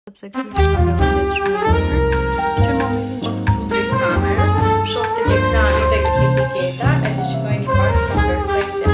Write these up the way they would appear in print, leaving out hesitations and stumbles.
Sepse kjo është shumë e mirë. Që në momentin që futu drejt kamerës, shoh tek ekrani tek etiketa edhe shikojeni pak sa perfekte.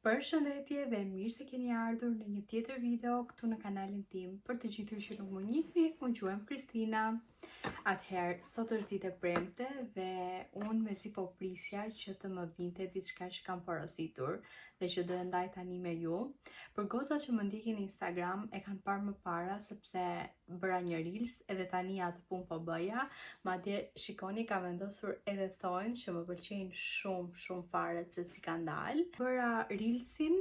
Përshëndetje dhe mirë se keni ardhur në një tjetër video këtu në kanalin tim. Për të gjithë ju që nuk më njihni, unë quhem Kristina. Atëherë, sot është ditë e premte dhe unë mezi po prisja që të më vinte diçka që kam porositur dhe që do e ndaj tani me ju. Për gocat që më ndjekin në Instagram e kanë parë më para sepse bëra një reels edhe tani atë punë po bëja. Madje shikoni kam vendosur edhe thonjtë që më pëlqejnë shumë shumë fare se si kanë dalë. Bëra reelsin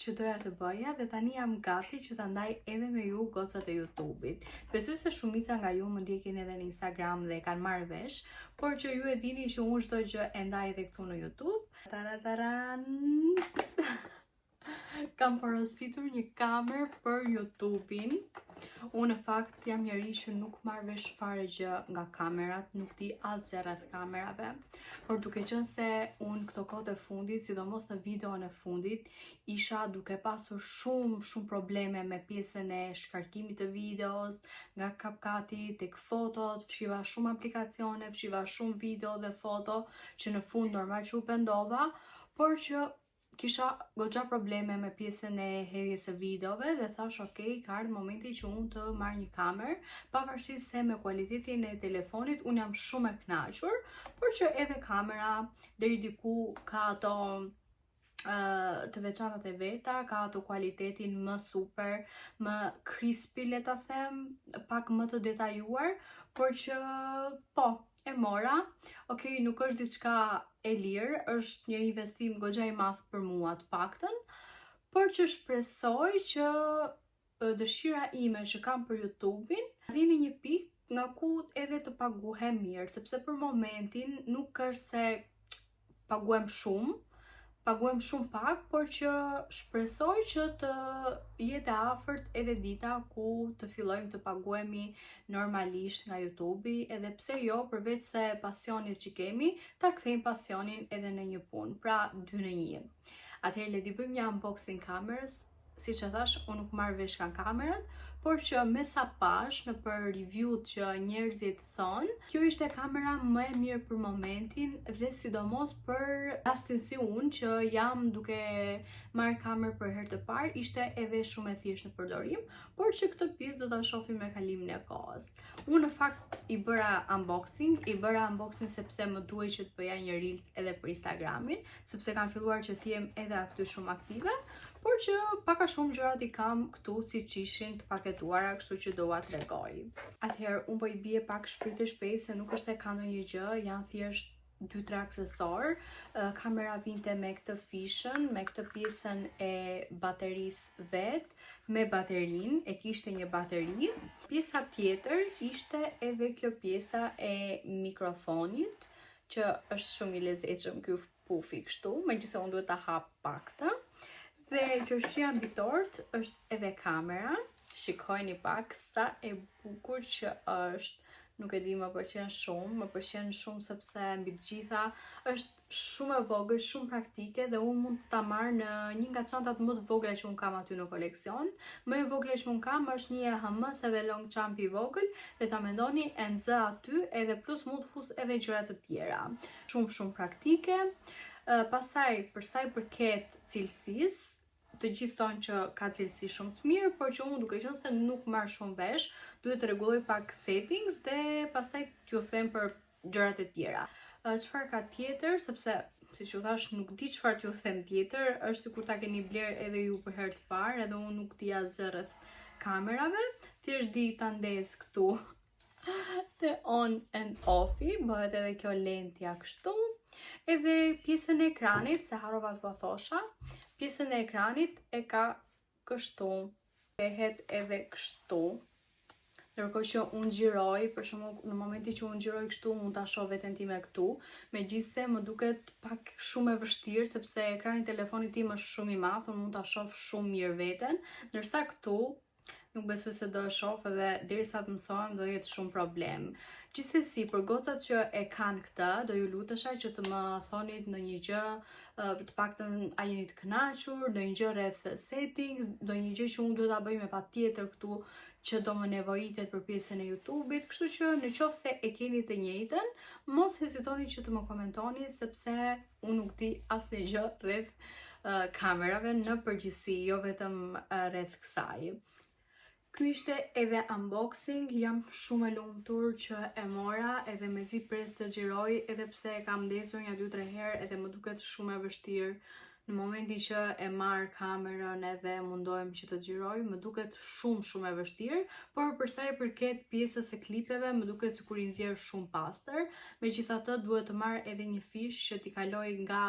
që doja të bëja dhe tani jam gati që ta ndaj edhe me ju gocat e YouTube-it. Besoj se shumica nga ju më ndjekin edhe në Instagram dhe e kanë marrë vesh, por që ju e dini që unë çdo gjë e ndaj edhe këtu në YouTube. Tarataran! Kam porositur një kamerë për YouTube-in. Unë në fakt jam njeri që nuk marr vesh fare gjë nga kamerat, nuk di asgjë rreth kamerave. Por duke qenë se unë këto kohët e fundit, sidomos në videon e fundit, isha duke pasur shumë shumë probleme me pjesën e shkarkimit të videos, nga CapCut-i tek fotot, fshiva shumë aplikacione, fshiva shumë video dhe foto që në fund normal që u pendova, por që kisha goxha probleme me pjesën e hedhjes së videove dhe thash ok, ka ardhur momenti që unë të marr një kamerë, pavarësisht se me kualitetin e telefonit unë jam shumë e kënaqur, por që edhe kamera deri diku ka ato të veçantat e veta, ka ato kualitetin më super, më crispy le ta them, pak më të detajuar, por që po, e mora. Ok, nuk është diçka e lirë, është një investim goxha i madh për mua të paktën, por që shpresoj që dëshira ime që kam për YouTube-in arrin në një pikë nga ku edhe të paguhem mirë, sepse për momentin nuk është se paguhem shumë, paguhem shumë pak, por që shpresoj që të jetë e afërt edhe dita ku të fillojmë të paguhemi normalisht nga YouTube-i, edhe pse jo, përveç se pasionit që kemi, ta kthejmë pasionin edhe në një punë, pra dy në një. Atëherë le t'i bëjmë një unboxing kamerës, siç e thash, unë nuk marr vesh nga kamerat, por që me sa pash nëpër review që njerëzit thonë, kjo ishte kamera më e mirë për momentin dhe sidomos për rastin si unë që jam duke marrë kamerë për herë të parë, ishte edhe shumë e thjeshtë në përdorim, por që këtë pjesë do ta shohim me kalimin e kohës. Unë në fakt i bëra unboxing, i bëra unboxing sepse më duhej që të bëja një reels edhe për Instagramin, sepse kam filluar që të jem edhe aty shumë aktive, por që pak a shumë gjërat i kam këtu siç ishin të paketuara, kështu që do ua tregoj. Atëherë unë po i bie pak shpejt e shpejt se nuk është se ka ndonjë gjë, janë thjesht 2-3 aksesorë. Kamera vinte me këtë fishën, me këtë pjesën e baterisë vet, me baterinë, e kishte një bateri. Pjesa tjetër ishte edhe kjo pjesa e mikrofonit, që është shumë i lezetshëm ky pufi kështu, megjithëse unë duhet ta hap pak këtë. Dhe qershia mbi tort është edhe kamera. Shikojni pak sa e bukur që është. Nuk e di, më pëlqen shumë, më pëlqen shumë sepse mbi të gjitha është shumë e vogël, shumë praktike dhe unë mund ta marr në një nga çantat më të vogla që unë kam aty në koleksion. Më e vogla që unë kam është një HMS edhe Longchamp i vogël dhe ta mendoni e nxë aty edhe plus mund të fus edhe gjëra të tjera. Shumë shumë praktike. Pastaj, për sa i përket cilësisë, të gjithë thonë që ka cilësi shumë të mirë, por që unë duke qenë se nuk marr shumë vesh, duhet të rregulloj pak settings dhe pastaj t'ju them për gjërat e tjera. Çfarë ka tjetër, sepse siç ju thash nuk di çfarë t'ju them tjetër, është sikur ta keni bler edhe ju për herë të parë, edhe unë nuk di asgjë rreth kamerave, thjesht di ta ndez këtu te on and off-i, bëhet edhe kjo lentja kështu. Edhe pjesën e ekranit, se harrova t'ua thosha, pjesën e ekranit e ka kështu. Kthehet edhe kështu. Ndërkohë që unë xhiroj, për shembull, në momentin që unë xhiroj kështu, mund ta shoh veten time këtu, megjithëse më duket pak shumë e vështirë sepse ekrani i telefonit tim është shumë i madh, unë mund ta shoh shumë mirë veten, ndërsa këtu nuk besoj se do e shoh edhe derisa të mësohem do jetë shumë problem. Gjithsesi, për gocat që e kanë këtë, do ju lutesha që të më thonit ndonjë gjë, të paktën a jeni të kënaqur, ndonjë gjë rreth settings, ndonjë gjë që unë duhet ta bëj me patjetër këtu që do më nevojitet për pjesën e YouTube-it, kështu që në qoftë se e keni të njëjtën, mos hezitoni që të më komentoni sepse unë nuk di asnjë gjë rreth kamerave në përgjithësi, jo vetëm rreth kësaj. Ky ishte edhe unboxing, jam shumë e lumtur që e mora edhe mezi pres të xhiroj edhe pse e kam ndezur një 2-3 herë edhe më duket shumë e vështirë në momentin që e marr kamerën edhe mundohem që të xhiroj, më duket shumë shumë e vështirë, por për sa i përket pjesës së klipeve, më duket sikur i nxjerr shumë pastër. Megjithatë, duhet të marr edhe një fish që t'i kaloj nga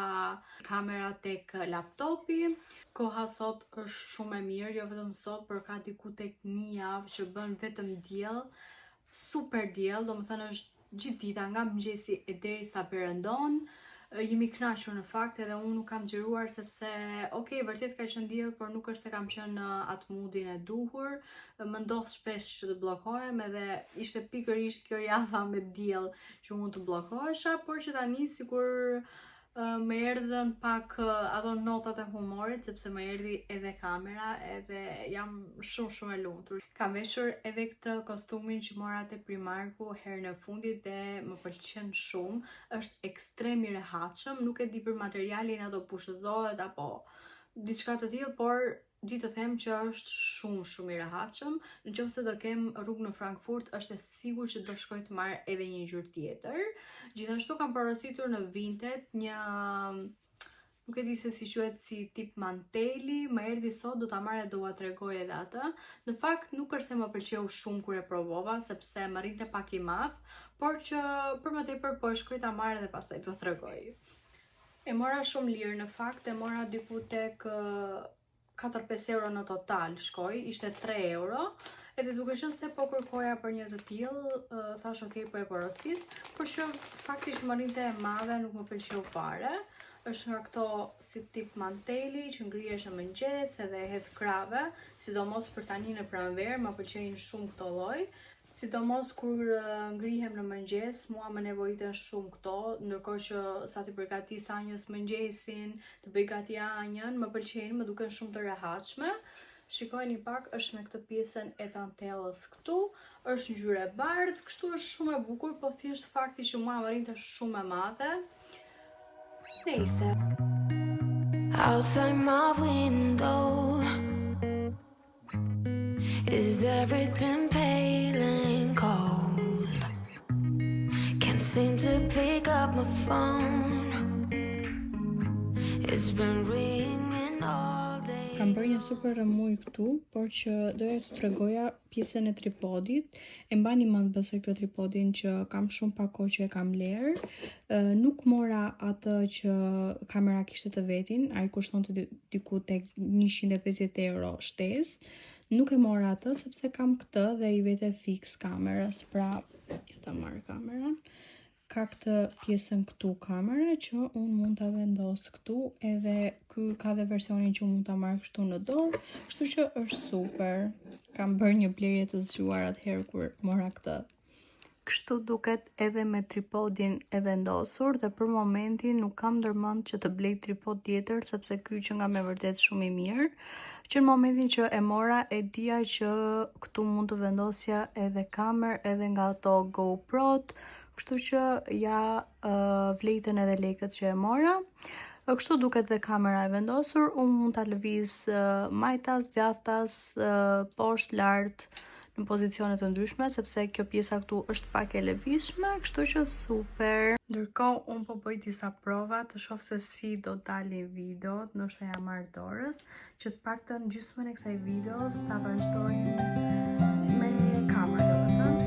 kamera tek laptopi. Koha sot është shumë e mirë, jo vetëm sot, por ka diku tek një javë që bën vetëm diell, super diell, domethënë është gjithë dita nga mëngjesi e deri sa perëndon. Jemi kënaqur në fakt edhe unë nuk kam xhiruar sepse ok, vërtet ka qenë diell, por nuk është se kam qenë në atë moodin e duhur. Më ndodh shpesh që të bllokohem edhe ishte pikërisht kjo java me diell që mund të bllokohesha, por që tani sikur më erdhën pak ato notat e humorit sepse më erdhi edhe kamera edhe jam shumë shumë e lumtur. Kam veshur edhe këtë kostumin që mora te Primarku herën e fundit dhe më pëlqen shumë. Është ekstrem i rehatshëm, nuk e di për materialin a do pushëzohet apo diçka të tillë, por di të them që është shumë shumë i rehatshëm. Në qoftë se do kem rrugë në Frankfurt, është e sigurt që do shkoj të marr edhe një ngjyrë tjetër. Gjithashtu kam porositur në Vinted një nuk e di se si quhet si tip manteli, më erdhi sot, do ta marr e do ua tregoj edhe atë. Në fakt nuk është se më pëlqeu shumë kur e provova, sepse më rrinte pak i madh, por që për më tepër po e shkoj ta marr edhe pastaj do tregoj. E mora shumë lirë në fakt, e mora diku tek 4-5 euro në total shkoi, ishte 3 euro. Edhe duke qenë se po kërkoja për një të tillë, thash ok, po e porosis, por që fakti që më rrinte e madhe nuk më pëlqeu fare. Është nga këto si tip manteli që ngrihesh në mëngjes edhe e hedh krahëve, sidomos për tani në pranverë, më pëlqejnë shumë këto lloj. Sidomos kur ngrihem në mëngjes, mua më nevojiten shumë këto, ndërkohë që sa t'i përgatis Anjës mëngjesin, të bëj gati Anjën, më pëlqejnë, më duken shumë të rehatshme. Shikojeni pak, është me këtë pjesën e tantellës këtu, është ngjyrë e bardhë, kështu është shumë e bukur, po thjesht fakti që mua më rrinte shumë e madhe. Nejse. Outside my window Is everything pale and cold? Can't seem to pick up my phone. It's been ringing all day. Kam bërë një super rrëmujë këtu, por që doja të tregoja pjesën e tripodit. E mbani mend besoj këtë tripodin që kam shumë pak kohë që e kam blerë. Nuk mora atë që kamera kishte të vetin, ai kushtonte diku tek 150 euro shtesë. Nuk e mora atë sepse kam këtë dhe i vete fiks kamerës, pra ja ta marr kamerën. Ka këtë pjesën këtu kamera që unë mund ta vendos këtu, edhe ky ka dhe versionin që mund ta marr kështu në dorë, kështu që është super. Kam bërë një blerje të zgjuar atëherë kur mora këtë. Kështu duket edhe me tripodin e vendosur dhe për momentin nuk kam ndërmend që të blej tripod tjetër sepse ky që nga me vërtet shumë i mirë. Që në momentin që e mora e dija që këtu mund të vendosja edhe kamerë edhe nga ato GoPro-t, kështu që ja vlejtën edhe lekët që e mora. Kështu duket dhe kamera e vendosur, unë mund ta lëviz majtas, djathtas, poshtë, lart, në pozicione të ndryshme, sepse kjo pjesa këtu është pak e lëvizshme, kështu që super. Ndërkohë unë po bëj disa prova të shoh se si do dalin videot, ndoshta ja marr dorës, që të paktën gjysmën e kësaj videos ta vazhdojmë me kamerë, domethënë.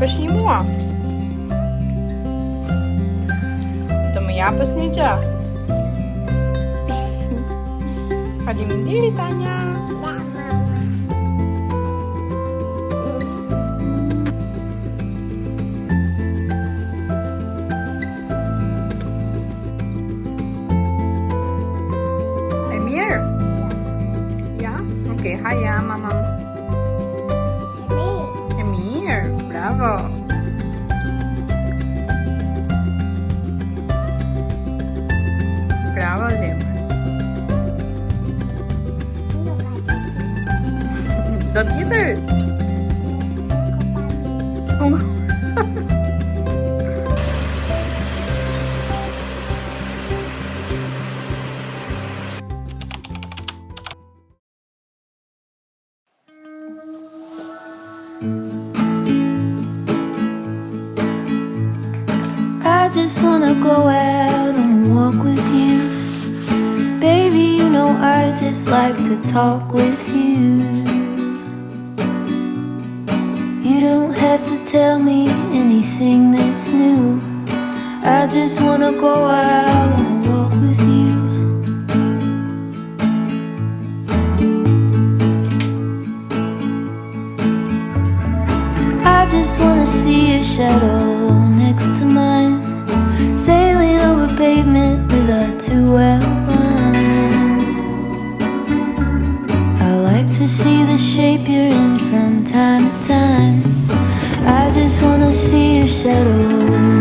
japësh një mua? Do më japësh një gjë? Faleminderit Anja. E mirë? Ja? Okej, okay, haja, mama. E mirë, bravo. Bravo, zemër. Do tjetër? I just wanna go out on a walk with you. Baby, you know I just like to talk with you. You don't have to tell me anything that's new. I just wanna go out on a walk with you. I just wanna see your shadow next to mine, sailing over pavement with our two outlines. I like to see the shape you're in from time to time. I just wanna see your shadow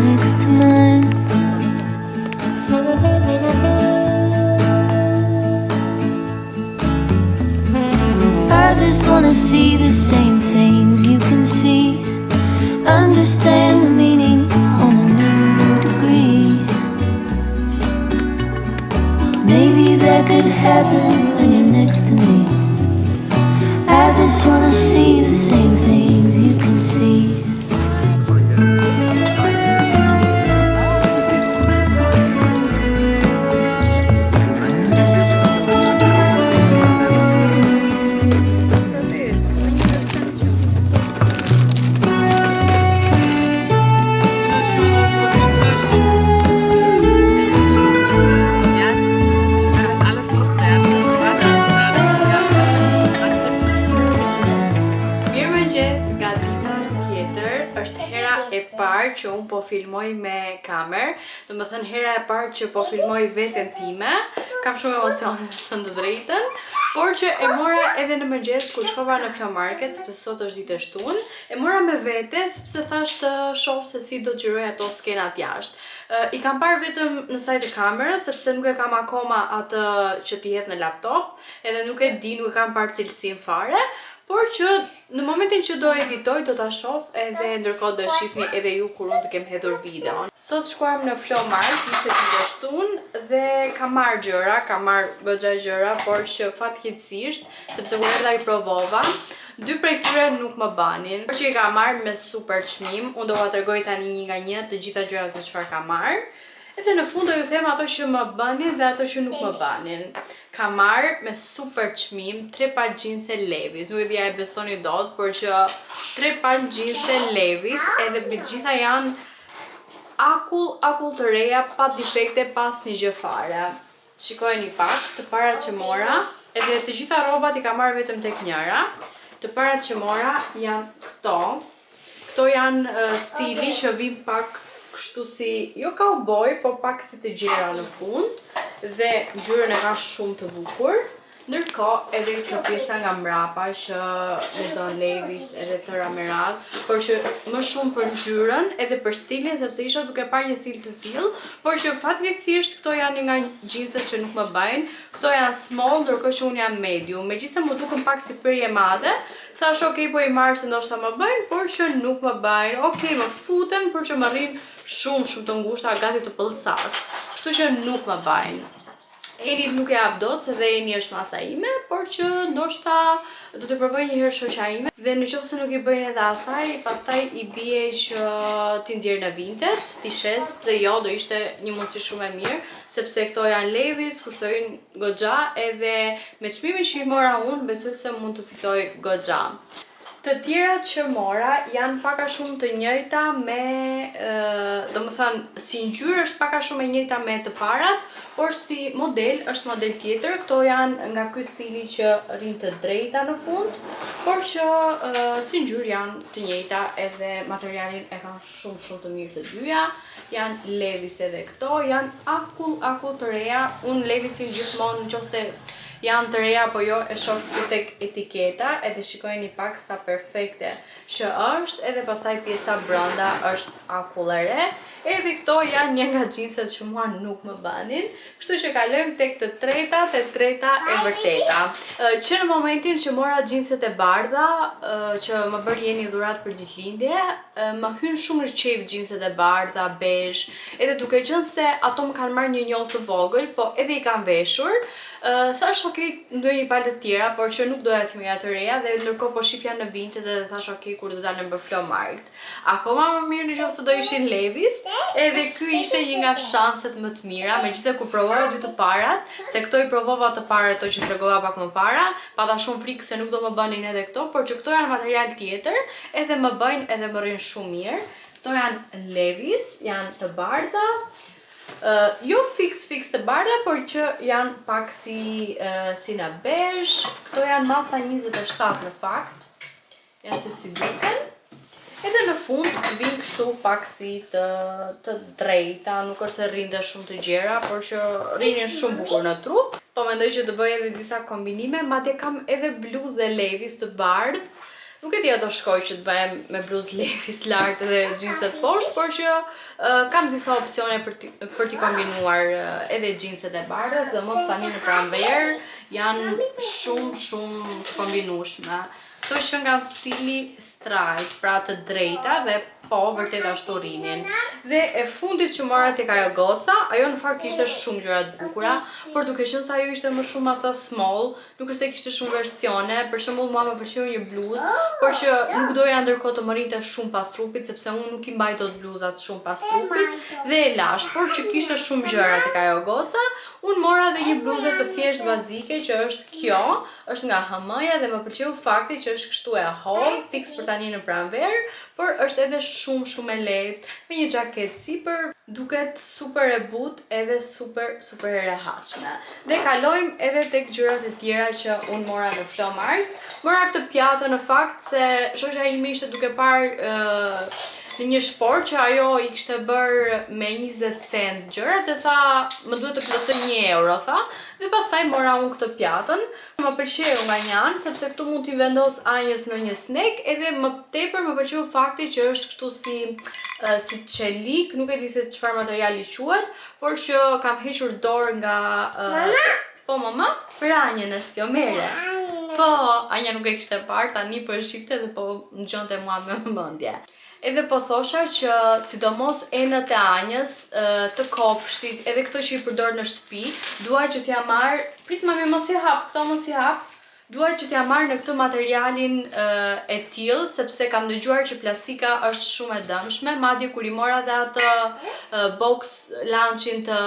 next to mine. I just wanna see the same things you can see. Understand the meaning on a new degree. Maybe that could happen when you're next to me. I just wanna see the same things you can see. Ja, es ist, ich will das alles loswerden. Warte, warte, ja. Mirëmëngjes nga dita tjetër, është hera e parë që unë po filmoj me kamerë, domethënë hera e parë që po filmoj veten time, kam shumë emocione të thënë të drejtën, por që e mora edhe në mëngjes kur shkova në Flow Market, sepse sot është ditë e shtunë, e mora me vete sepse thash të shoh se si do të xhiroj ato skenat jashtë. I kam parë vetëm në sajë të kamerës, sepse nuk e kam akoma atë që t'i hedh në laptop, edhe nuk e di, nuk e kam parë cilësinë fare, por që në momentin që do editoj do ta shoh edhe ndërkohë do e shihni edhe ju kur unë të kem hedhur videon. Sot shkuam në Flow Mart, ishte ditë e shtunë dhe kam marrë gjëra, kam marrë goxha gjëra, por që fatkeqësisht, sepse kur erdha i provova, dy prej tyre nuk më banin. Por që i kam marrë me super çmim, unë do ua tregoj tani një nga një të gjitha gjërat se çfarë kam marrë. Edhe në fund do ju them ato që më bënin dhe ato që nuk më bënin. Kam marrë me super çmim 3 palë xhinse Levi's. Nuk e di a e besoni dot, por që 3 palë xhinse Levi's, edhe mbi të gjitha janë akull, akull të reja, pa defekte, pa asnjë gjë fare. Shikojeni pak, të parat që mora, edhe të gjitha rrobat i kam marrë vetëm tek njëra. Të parat që mora janë këto. Këto janë stili që vin pak kështu si, jo cowboy, po pak si të gjera në fund, dhe ngjyrën e ka shumë të bukur. Ndërkohë edhe kjo pjesa nga mbrapa që lexon Levi's edhe tëra me radhë, por që më shumë për ngjyrën edhe për stilin, sepse isha duke parë një stil të tillë, por që fatkeqësisht këto janë një nga xhinset që nuk më bëjnë. Këto janë small, ndërkohë që unë jam medium. Megjithëse më dukën pak si prerje e madhe, thash ok, po i marr se ndoshta më bëjnë, por që nuk më bëjnë. Ok, më futen, por që më rrinë shumë shumë të ngushta, gati të pëlcas. Kështu që nuk më bëjnë. Enit nuk e jap dot, se dhe Eni është masa ime, por që ndoshta do të provoj një herë shoqja ime. Dhe në qoftë se nuk i bëjnë edhe asaj, pastaj i bie që t'i nxjerr në Vinted, t'i shes, pse jo, do ishte një mundësi shumë e mirë, sepse këto janë Levi's, kushtojnë goxha, edhe me çmimin që i mora unë, besoj se mund të fitoj goxha. Të tjerat që mora janë pak a shumë të njëjta me, domethënë, si ngjyrë është pak a shumë e njëjta me të parat, por si model është model tjetër. Këto janë nga ky stili që rrinë të drejta në fund, por që si ngjyrë janë të njëjta edhe materialin e kanë shumë shumë të mirë të dyja. Janë Levi's edhe këto, janë akull akull të reja. Unë Levi'sin gjithmonë nëse janë të reja apo jo e shoh këtu tek etiketa edhe shikojeni pak sa perfekte që është edhe pastaj pjesa brenda është akull e re. Edhe këto janë një nga xhinset që mua nuk më bënin. Kështu që kalojmë tek të tretat, e treta e vërteta. Që në momentin që mora xhinset e bardha, që më bëri Jeni dhuratë për ditëlindje, më hyn shumë në qejf xhinset e bardha, bezh, edhe duke qenë se ato më kanë marrë një njollë të vogël, po edhe i kam veshur, thash ok, ndonjë palë të tjera, por që nuk doja të merrja të reja dhe ndërkohë po shifja në Vinted edhe thash ok, kur do dalin për Flohmarkt. Akoma më mirë në qoftë se do ishin Levi's, edhe ky ishte një nga shanset më të mira, megjithëse kur provova dy të parat, se këto i provova të parat ato që tregova pak më para, pata shumë frikë se nuk do më bënin edhe këto, por që këto janë material tjetër, edhe më bëjnë edhe më rrinë shumë mirë. Këto janë Levi's, janë të bardha, jo fiks fiks të bardha, por që janë pak si, si në bezh. Këto janë masa 27 në fakt. Ja se si duken. Edhe në fund vinë kështu pak si të, të drejta, nuk është se rrinë dhe shumë të gjera, por që rrinin shumë bukur në trup. Po mendoj që të bëj edhe disa kombinime, madje kam edhe bluzë Levi's të bardhë. Nuk e di a do shkoj që të bëhem me bluzë Levi's lart dhe xhinset poshtë, por që kam disa opsione për t'i për t'i kombinuar edhe xhinset e bardha, sidomos tani në pranverë janë shumë shumë të kombinueshme. Këto që nga stili straight, pra të drejta dhe po, vërtet ashtu rrinin. Dhe e fundit që mora tek ajo goca, ajo në fakt kishte shumë gjëra të bukura, por duke qenë se ajo ishte më shumë masa small, nuk është se kishte shumë versione, për shembull mua më pëlqeu një bluzë, por që nuk doja ndërkohë të më rrinte shumë pas trupit, sepse unë nuk i mbaj dot bluzat shumë pas trupit dhe e lash, por që kishte shumë gjëra tek ajo goca, unë mora edhe një bluzë të thjeshtë bazike që është kjo, është nga H&M-ja dhe më pëlqeu fakti që është kështu e hollë, fiks për tani në pranverë, por është edhe shumë shumë e lehtë, me një xhaketë sipër, duket super e butë edhe super super e rehatshme. Dhe kalojmë edhe tek gjërat e tjera që unë mora në Flohmarkt. Mora këtë pjatë në fakt se shoqja ime ishte duke parë në një shportë që ajo i kishte bërë me 20 cent gjërat dhe tha më duhet të plotësoj 1 euro, tha. Dhe pastaj mora unë këtë pjatën. Më pëlqeu nga një anë sepse këtu mund t'i vendos Anjës në një snack, edhe më tepër më pëlqeu fakti që është kështu si si çelik, nuk e di se çfarë materiali quhet, por që kam hequr dorë nga Po mama, për Anjën është kjo mere. Po, Anja nuk e kishte parë, tani po e shifte dhe po më dëgjonte mua me vëmendje. Edhe po thosha që sidomos enët e Anjës, të kopshtit, edhe këto që i përdor në shtëpi, dua që t'ja marr, prit mami mos i hap, këto mos i hap, dua që t'ja marr në këtë materialin e tillë, sepse kam dëgjuar që plastika është shumë e dëmshme, madje kur i mora dhe atë box lunchin të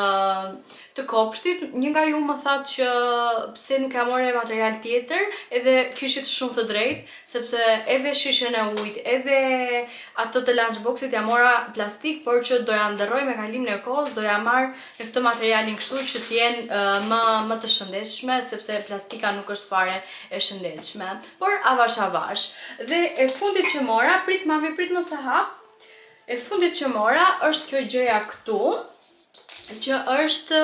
të kopshtit, një nga ju më thatë që pse nuk ja more material tjetër, edhe kishit shumë të drejtë, sepse edhe shishen e ujit, edhe atë të lunchboxit ja mora plastik, por që do ja ndërroj me kalimin e kohës, do ja marr në këtë materialin kështu që të jenë më më të shëndetshme, sepse plastika nuk është fare e shëndetshme. Por avash avash. Dhe e fundit që mora, prit mami, prit mos e hap. E fundit që mora është kjo gjëja këtu, që është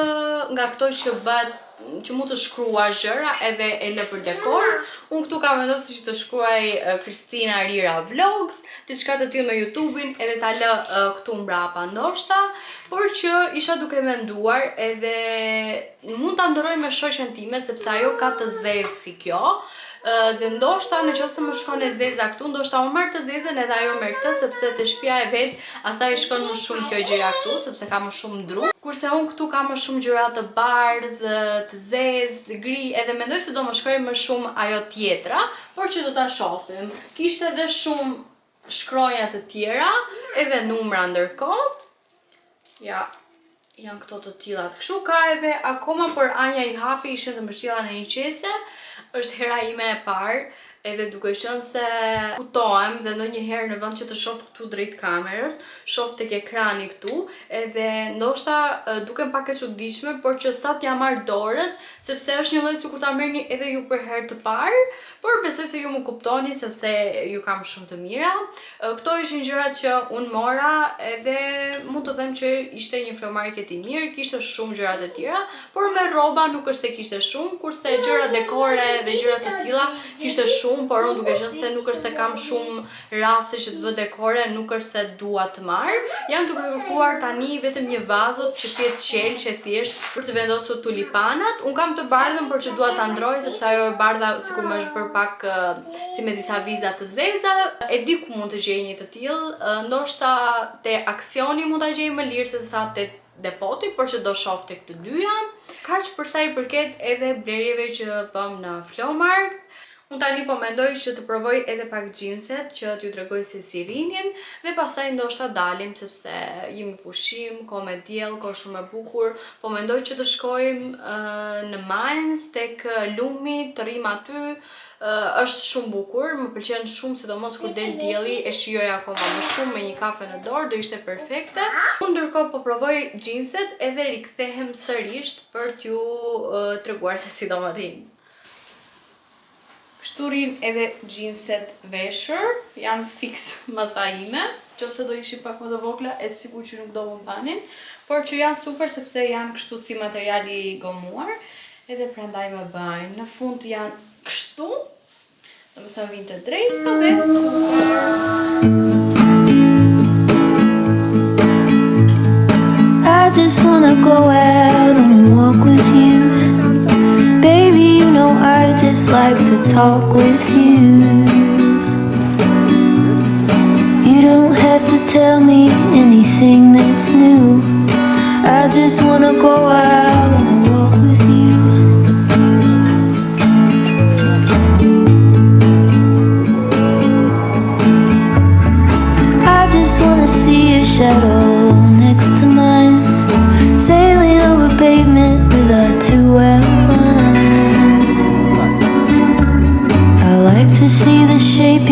nga këto që bëhet që mund të shkruash gjëra edhe e lë për dekor. Unë këtu kam vendosur që të shkruaj Kristina Rira Vlogs, diçka të tillë me YouTube-in edhe ta lë këtu mbrapa ndoshta, por që isha duke menduar edhe mund ta ndërroj me shoqen time sepse ajo ka të zezë si kjo. Dhe ndoshta në qoftë se më shkon e zeza këtu, ndoshta unë marr të zezën edhe ajo merr këtë sepse te shtëpia e vet asaj i shkon më shumë kjo gjëja këtu sepse ka më shumë ndru. Kurse unë këtu kam më shumë gjëra të bardhë, të zezë, të gri, edhe mendoj se do më shkojë më shumë ajo tjetra, por që do ta shohim. Kishte edhe shumë shkronja të tjera, edhe numra ndërkohë. Ja, janë këto të tillat. Kështu ka edhe akoma, por Anja i hapi, ishin të mbështjella në një qese. Është hera ime e parë Edhe duke qenë se hutohem dhe ndonjëherë në vend që të shoh këtu drejt kamerës, shoh tek ekrani këtu, edhe ndoshta dukem pak e çuditshme, por që sa t'ja marr dorës, sepse është një lloj sikur ta merrni edhe ju për herë të parë, por besoj se ju më kuptoni sepse ju kam shumë të mira. Këto ishin gjërat që unë mora edhe mund të them që ishte një flea market i mirë, kishte shumë gjëra të tjera, por me rroba nuk është se kishte shumë, kurse gjëra dekore dhe gjëra të tilla kishte shumë, por unë duke qenë se nuk është se kam shumë rafte që të vë dekore, nuk është se dua të marr. Jam duke kërkuar tani vetëm një vazo që të jetë qelq e thjesht për të vendosur tulipanat. Unë kam të bardhën, por që dua ta ndroj sepse ajo e bardha sikur më është bërë pak si me disa viza të zeza. E di ku mund të gjej një të tillë, ndoshta te Actioni mund ta gjej më lirë se sa te depoti, por që do shoh tek të dyja. Kaq për sa i përket edhe blerjeve që bëm në Flohmarkt. Unë tani po mendoj që të provoj edhe pak xhinset që t'ju tregoj se si rinin dhe pastaj ndoshta dalim sepse jemi pushim, kohë me diell, kohë shumë e bukur. Po mendoj që të shkojmë në Mainz tek lumi, të rrim aty. Është shumë bukur, më pëlqen shumë sidomos kur del dielli e shijoj akoma më shumë me një kafe në dorë, do ishte perfekte. Unë ndërkohë po provoj xhinset edhe rikthehem sërish për t'ju treguar se si do më rrinë. Kështu rrin edhe xhinset veshur, janë fiks masa ime, qofse do ishin pak më të vogla, e sigurt që nuk do më banin, por që janë super sepse janë kështu si materiali gomuar, edhe prandaj më bëjnë. Në fund janë kështu, do më thënë vinë të drejta dhe super. I just wanna go out on a walk with you. Baby, you know I just like to talk with you. You don't have to tell me anything that's new. I just wanna go out on a walk with you. I just wanna see your shadow next to mine. Sailing over pavement with our two outlines. I like to see the shape.